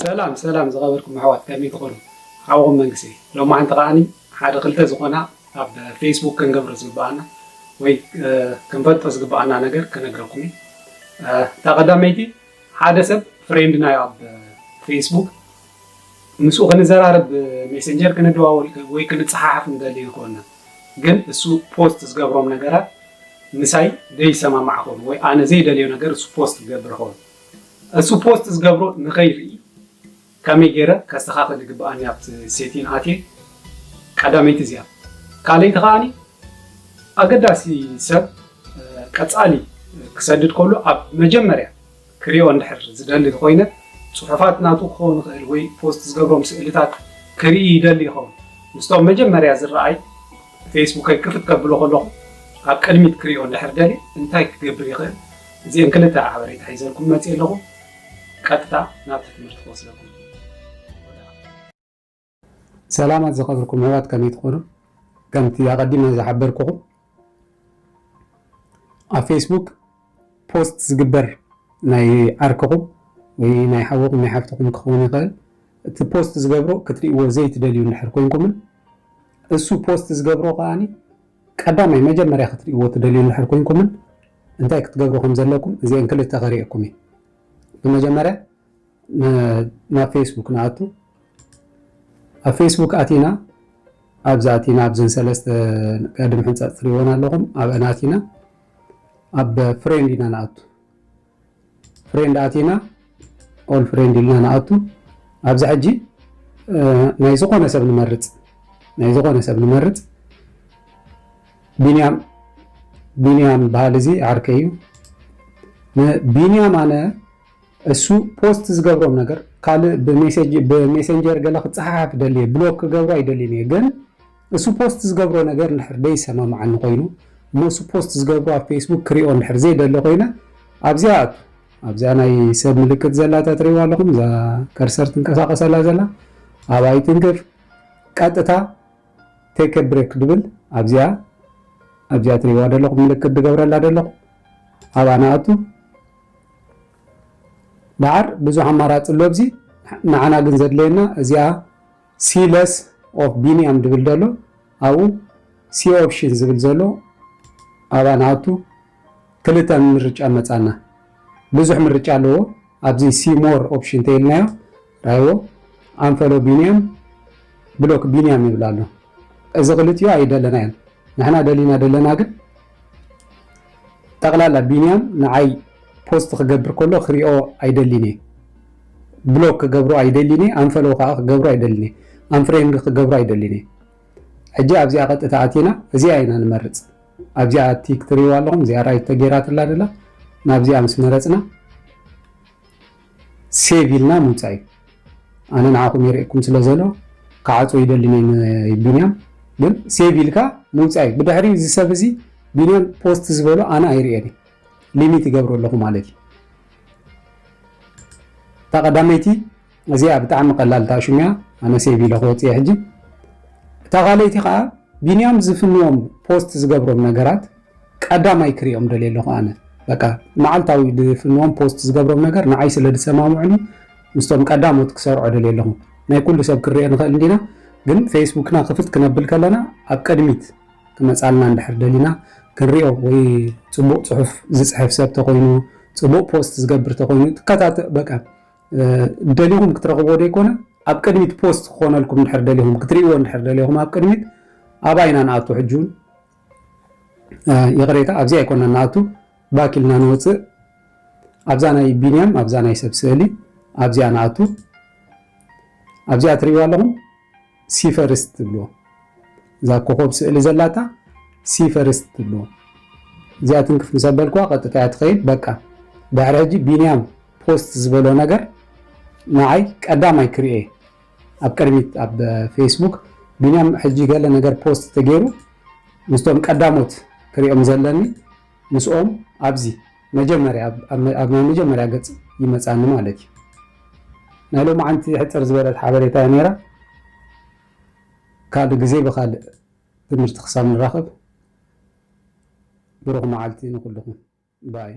ሰላም ሰላም ዝኸበርኩም ኣሕዋት፣ ከመይ ትኾኑ? ሓውኹም መንግስቲ። ሎማዓንቲ ከዓኒ ሓደ ክልተ ዝኾና ኣብ ፌስቡክ ክንገብሮ ዝግብኣና ወይ ክንፈልጦ ዝግብኣና ነገር ክነግረኩም እየ። እታ ቀዳመይቲ፣ ሓደ ሰብ ፍሬንድና እዩ ኣብ ፌስቡክ፣ ምስኡ ክንዘራረብ፣ ሜሴንጀር ክንደዋወል ወይ ክንፀሓሓፍ ንደሊ ይኾንና፣ ግን እሱ ፖስት ዝገብሮም ነገራት ምሳይ ዘይሰማማዕ ኸውን ወይ ኣነ ዘይደልዮ ነገር እሱ ፖስት ክገብር ኸውን። እሱ ፖስት ዝገብሮ ንኸይርኢ ከመይ ገይረ ከስተኻኽል ይግብኣኒ ኣብቲ ሴቲን ኣትየ? ቀዳመይቲ እዚኣ። ካልኣይቲ ከዓኒ ኣገዳሲ ሰብ ቀጻሊ ክሰድድ ከሎ ኣብ መጀመርያ ክሪኦ እንድሕር ዝደሊ ኮይነ፣ ጽሑፋት ናቱ ክኸውን ይኽእል ወይ ፖስት ዝገብሮም ስእልታት ክርኢ ይደሊ ይኸውን። ምስቶም መጀመርያ ዝረኣይ ፌስቡከይ ክፍት ከብሎ ከለኹ ኣብ ቅድሚት ክሪኦ እንድሕር ደሊ እንታይ ክገብር ይኽእል? እዚአን ክልተ ሓበሬታ ሒዘልኩም መፅእ ኣለኹ። ቀጥታ ናብቲ ትምህርቲ ክወስደኩም። ሰላማት ዝኸብርኩም ኣሕዋት፣ ከመይ ትኾኑ? ከምቲ ኣቐዲመ ዝሓበርኩኹም፣ ኣብ ፌስቡክ ፖስት ዝግበር ናይ ዓርክኹም ወይ ናይ ሓወኹም ናይ ሓፍትኹም ክኸውን ይኽእል። እቲ ፖስት ዝገብሮ ክትርእይዎ ዘይትደልዩ እንድሕር ኮይንኩምን እሱ ፖስት ዝገብሮ ከዓኒ ቀዳማይ መጀመርያ ክትርእይዎ ትደልዩ እንድሕር ኮይንኩምን እንታይ ክትገብሩ ከም ዘለኩም እዚአን ክልተ ከርእየኩም እየ። ብመጀመርያ ናብ ፌስቡክ ንኣቱ። ኣብ ፌስቡክ ኣቲና፣ ኣብዚ ኣቲና ኣብዘን ሰለስተ ጋድም ሕንፃፅ ትሪእወን ኣለኹም፣ ኣብአን ኣቲና ኣብ ፍሬንድ ኢና ንኣቱ። ፍሬንድ ኣቲና ኦል ፍሬንድ ኢልና ንኣቱ። ኣብዚ ሕጂ ናይ ዝኾነ ሰብ ንመርፅ፣ ናይ ዝኾነ ሰብ ንመርፅ። ቢንያም ቢንያም በሃል፣ እዚ ዓርከይ እዩ። ንቢንያም ኣነ እሱ ፖስት ዝገብሮም ነገር ካልእ ብሜሴንጀር ገለ ክፀሓሓፍ ደልየ ብሎክ ክገብሮ ኣይደልን እየ፣ ግን እሱ ፖስት ዝገብሮ ነገር እንድሕር ዘይሰማማዓኒ ኮይኑ እሞ እሱ ፖስት ዝገብሮ ኣብ ፌስቡክ ክሪኦ እንድሕር ዘይደሊ ኮይነ ኣብዚኣ ኣቱ ኣብዚኣ ናይ ሰብ ምልክት ዘላ ተትሪእዋ ኣለኹም፣ እዛ ከርሰር ትንቀሳቀሰላ ዘላ ኣብኣ ይትንክፍ። ቀጥታ ቴክ ብሬክ ድብል ኣብዚኣ ኣብዚኣ ትሪእዋ ዘለኹም ምልክት ድገብረላ ዘለኹ ኣብኣ ንኣቱ። ደሓር ብዙሕ ኣማራፂ ኣሎ ኣብዚ። ንዓና ግን ዘድለየና እዚኣ ሲ ለስ ኦፍ ቢንያም ድብል ዘሎ ኣብኡ ሲ ኦፕሽን ዝብል ዘሎ ኣብኣ ንኣቱ። ክልተ ምርጫ መፃና። ብዙሕ ምርጫ ኣለዎ። ኣብዚ ሲ ሞር ኦፕሽን ተይልናዮ ራይዎ ኣንፈሎ ቢንያም ብሎክ ቢንያም ይብል ኣሎ። እዚ ክልቲኡ ኣይደለናዮን። ንሕና ደሊና ደለና ግን ጠቕላላ ቢንያም ንዓይ ፖስት ክገብር ከሎ ክሪኦ ኣይደሊን እየ። ብሎክ ክገብሮ ኣይደሊን እየ። ኣንፈሎ ከዓ ክገብሮ ኣይደሊን እየ። ኣንፍሬንድ ክገብሮ ኣይደሊን እየ። ሕጂ ኣብዚኣ ቀጥታ ኣቲና እዚኣ ኢና ንመርፅ። ኣብዚኣ ቲክ ትሪእዋ ኣለኹም፣ እዚኣ ራይት ተገይራትላ ደላ። ናብዚኣ ምስ መረፅና ሴቭ ኢልና ምውፃእ እዩ። ኣነ ንዓኹም የርእየኩም ስለ ዘሎ ክዓፆ ይደሊ ናይ ቢንያም፣ ግን ሴቭ ኢልካ ምውፃእ እዩ። ብድሕሪ እዚ ሰብ እዚ ቢንያም ፖስት ዝበሎ ኣነ ኣይርእየን እዩ። ሊሚት ይገብሮ ኣለኹ ማለት እዩ። እታ ቀዳመይቲ እዚኣ ብጣዕሚ ቀላል እታ ሽም እያ። ኣነ ሴቭ ኢለ ክወፅእ እየ ሕጂ። እታ ካልኣይቲ ከዓ ቢንያም ዝፍንዎም ፖስት ዝገብሮም ነገራት ቀዳማይ ክሪኦም ደልየ ኣለኹ ኣነ። በቃ መዓልታዊ ዝፍንዎም ፖስት ዝገብሮም ነገር ንዓይ ስለ ዝሰማምዑኒ ምስቶም ቀዳሞት ክሰርዖ ደልየ ኣለኹ። ናይ ኩሉ ሰብ ክርኤ ንኽእል እንዲና፣ ግን ፌስቡክና ክፍት ክነብል ከለና ኣብ ቅድሚት ክመፃልና እንድሕር ደሊና ክንሪኦ ወይ ፅቡቕ ፅሑፍ ዝፅሕፍ ሰብ ተኮይኑ፣ ፅቡቕ ፖስት ዝገብር ተኮይኑ ትከታተ-፣ በቃ ደሊኹም ክትረኽብዎ ዘይኮነ ኣብ ቅድሚት ፖስት ክኾነልኩም እንድሕር ደሊኹም ክትርእይዎ እንድሕር ደሊኹም ኣብ ቅድሚት ኣባይና ንኣቱ ሕጂ እውን ይቕሬታ ኣብዚኣ ኣይኮና ንኣቱ ባክ ኢልና ንወፅእ ኣብዛ ናይ ቢንያም ኣብዛ ናይ ሰብ ስእሊ ኣብዚኣ ንኣቱ ኣብዚኣ ትርእይዋ ኣለኹም ሲፈርስት ትብልዎ እዛ ኮኾብ ስእሊ ዘላታ ሲፈርስት ትብልዎ እዚኣ ትንክፍ ምስ ኣበልክዋ ቀጥታ እያ ትኸይድ በቃ ድሕሪ ሕጂ ቢንያም ፖስት ዝበሎ ነገር ንዓይ ቀዳማይ ክሪኤ ኣብ ቅድሚት ኣብ ፌስቡክ ቢንያም ሕጂ ገለ ነገር ፖስት ተገይሩ ምስቶም ቀዳሞት ክሪኦም ዘለኒ ምስኦም ኣብዚ መጀመርያ ኣብ ናይ መጀመርያ ገፅ ይመፃኒ ማለት እዩ ናይ ሎማዓንቲ ሕፅር ዝበለት ሓበሬታ እያ ነይራ ካልእ ግዜ ብካልእ ትምህርቲ ክሳብ ንራኸብ ብሩኽ መዓልቲ ንኩልኹም ባይ